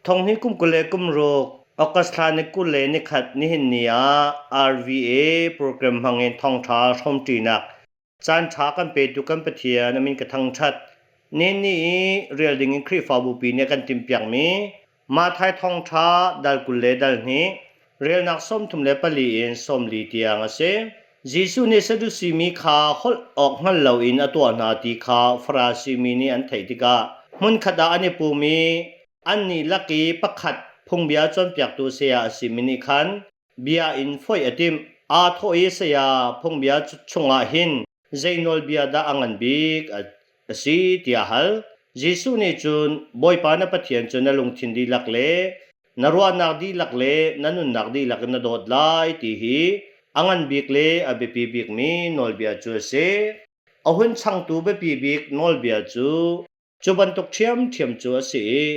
Thonghnih kum 26 August thla ni 21 nihin ni ah RVA program hmangin thawngṭha hrawmṭinak Caanṭha kan petu kan Pathian a min ka thangṭhat. Nihin ni i rel dingin Khrihfabu pi nih a kan timhpiakmi Matthai Thawngṭha dal 22, relnak 34 in 40 tiang a si. Jesuh nih Sadusi mi kha holh awk hngal loin a tuah hna ti kha Farasi mi nih an theih tikah hmunkhat ah an i pum i annih lak i pakhat phungbia cawnpiaktu saya a simi nih khan Bia in foih a timh. Aa thawh i saya phungbia chungah hin zei nawlbia dah a ngan bik a si tiah a hal. Jesuh nih cun Bawipa na Pathian cu na lungthin dihlak le na ruahnak dihlak le na nunnak dihlak in na dawt lai ti hi a ngan bik le a biapi bikmi nawlbia cu a si. A hun changtu biapi bik nawlbia cu cu bantuk ṭhiamṭhiam cu a si i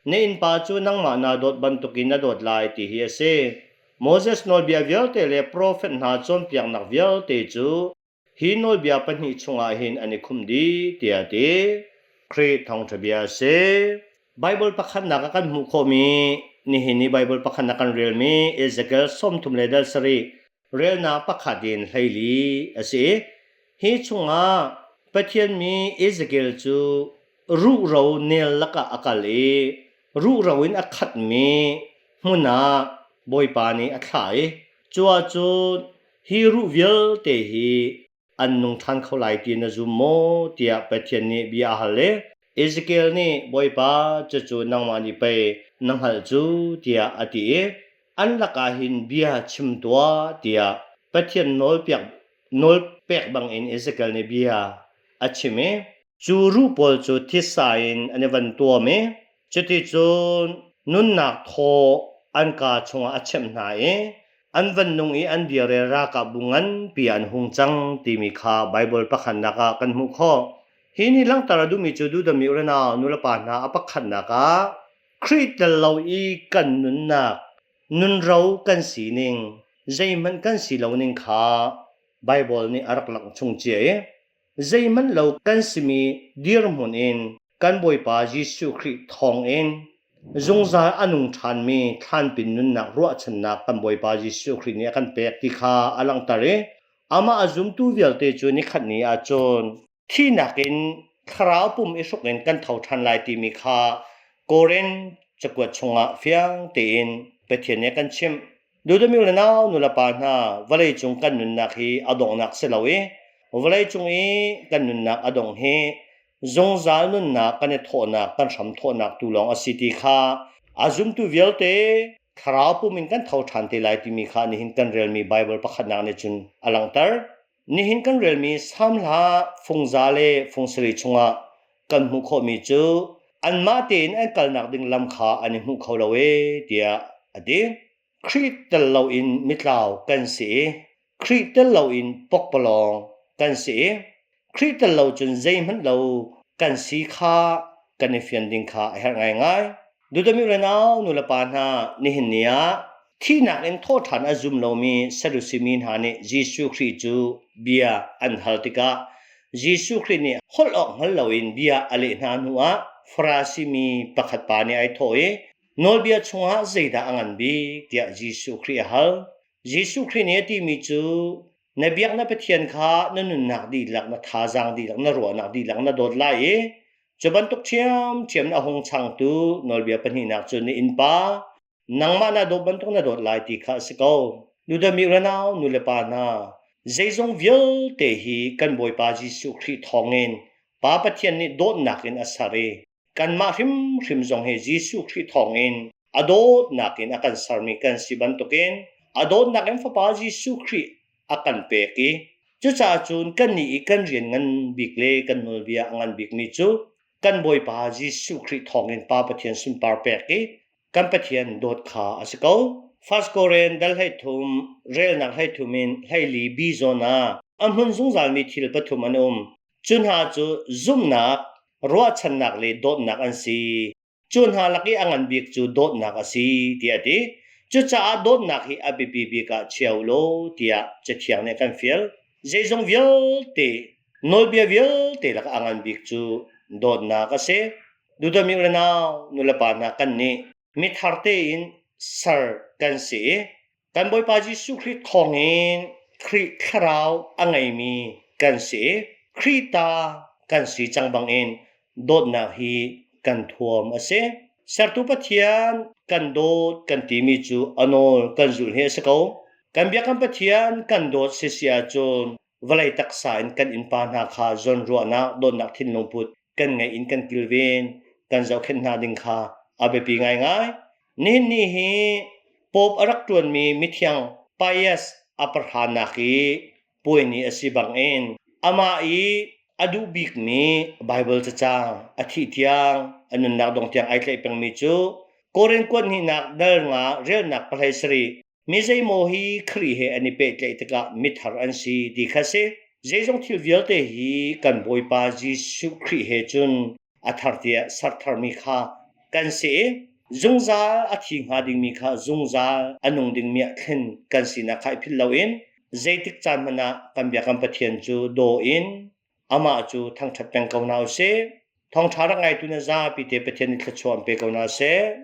Na innpa cu nangmah naa dawt bantukin na dawt lai ti hi a si. Moses nawlbia vialte le profet hna cawnpiaknak vialte cu hi nawlbia pahnih chungah hin an i khumh dih tiah a ti. Khrih thawngṭha bia a si. Baibal pakhatnak ah kan hmuh khawhmi nihin i Baibal pakhatnak kan relmi Ezekiel 30 le dal sarih relnak pakhat in 14 a si. Hi chungah Pathian mi Ezekiel cu ruhro nel lakah a kal i ruhro in a khatmi hmun ah Bawipa nih a thlah i cu ahcun hi ruh vialte hi an nung ṭhan kho lai ti na zum maw tiah Pathian nih bia a hal i Ezekiel nih Bawipa cucu nangmah nih pei na hngalh cu tiah a ti i an lakah hin bia chim tuah tiah Pathian nawlpiak nawlpek bangin Ezekiel nih bia a chim i cu ruh pawl cu thisa in an i van tuam i cuticun nunnak thaw an kaa chungah a chemh hna i an van nung i an biarel ralkapbu nganpi an hung cang timi kha Baibal pakhatnak ah kan hmuh khawh. Hi nih langhter a duhmi cu duhdami urenau nulepa hna a pakhatnak ah Khrih tel lo i kan nunnak, nunro kan sining, zeihmanh kan si lo ning kha Baibal nih a rak langh chung cia i zeihmanh lo kan simi dirhmun in kan Bawipa Jesuh Khrih thawngin zungzal a nung ṭhanmi thlanpin nunnak ruahchannak kan Bawipa Jesuh Khrih nih a kan pek ti kha a langhter i amah a zumtu vialte cu nikhat ni ahcun thihnak in thlarau pum i hruk in kan tho ṭhan lai timi kha Korin cakuat chungah fiang tein Pathian nih a kan chimh. Dudamiu le nau nulepa hna vawleicung kan nunnak hi a donghnak si lo i vawleicung i kan nunnak a dong hi zungzal nunnak kan i thawhnak kan hram thawhnak tu lawng a si ti kha a zumtu vialte thlarau pum in kan tho ṭhan te lai timi kha nihin kan relmi Baibal pakhatnak nih cun a langhter. Nihin kan relmi Salm hla fungza le fungsarih chungah kan hmuh khawhmi cu anmah tein an kalnak ding lam kha an i hmuh kho lo ee tiah a ti. Khrih tel loin mitlau kan si i Khrih tel loin pokpalawng kan si i Khrih tel lo cun zeihmanh lo kan si kha kan i fian ding kha a herh ngaingai. Dudami le nau nulepa hna nihin ni ah thihnak in thawhṭhan a zum lomi Sadusi mi hna nih Jesuh Khrih cu bia an hal tikah Jesuh Khrih nih holh awk hngal loin bia a leh hna hnuah Farasi mi pakhat pa nih ai thawh i Nawlbia chungah zeidah a ngan bik tiah Jesuh Khrih a hal. Jesuh Khrih nih a timi cu na biak na Pathian kha na nunnak dihlak, na thazaang dihlak, na ruahnak dihlak na dawt lai i cu bantuk ṭhiamṭhiam in a hung changtu nawlbia pahnihnak cu na innpa nangmah na dawt bantuk na dawt lai ti kha a si ko. Nudami unau nulepa hna, zeizong vialte hi kan Bawipa Jesuh Khrih thawngin Pa Pathian nih dawtnak in a ser i kanmah hrimhrim zong hi Jesuh Khrih thawngin a dawtnak in a kan sermi kan si bantukin a dawtnak in Fapa Jesuh Khrih a kan pek i cucaah cun kannih i kan rian ngan bik le kan nawlbia a ngan bikmi cu kan Bawipa Jesuh Khrih thawngin Pa Pathian sunpar pek i kan Pathian dawt kha a si ko. First Korin dal 13 relnak 13 in 14 B zawn ah a hmun zungzalmi thil pathum an um. Cu hna cu zumhnak, ruahchannak le dawtnak an si. Cu hna lak i a ngan bik cu dawtnak a si tiah a ti. Cucaah dawtnak hi a biapi bik ah chia u law tiah Cathiang nih a kan fial. Zeizong vialte, nawlbia vialte lakah a ngan bik cu dawtnak a si. Dudami u le nau, nulepa hna kan nih. Mithar tein ser kan si i kan Bawipa Jesuh Khrih thawngin Khrih Thlarau a ngeimi kan si i Khrih ta kan si cang bangin dawtnak hi kan thuam a si. Sertu Pathian kan dawt kan timi cu a nawl kan zulh hi a si ko. Kan biakam Pathian kan dawt sisi ahcun vawlei taksa in kan innpa hna kha zawnruahnak dawtnak thinlung put kan ngeih in kan kilven kan zohkhenh hna ding kha a biapi ngaingai. Nihin ni hi Pope a rak ṭuanmi mithiang Pius a pahranak i puai ni a si bangin amah i a duh bikmi Baibal cacang a thih tiang a nunnak dong tiang ai tlaih pengmi cu Korin kuat hnihnak dal nga relnak pahlei sarih Mi zeimaw hi Khrih he an i pehtlaih tikah mithar an si ti kha si. Zeizong thil vialte hi kan Bawipa Jesuh Khrih he cun a thar tiah sertharmi kha kan si i zungzal a thi hnga dingmi kha zungzal a nung dingmi ah thlen kan sinak kha i philh loin zeitik caan hmanh ah kan biakam Pathian cu daw in amah cu thangṭhat peng ko hna u sih. Thawngṭha rak ngaitu na zapi te Pathian nih thluachuah an pe ko hna seh.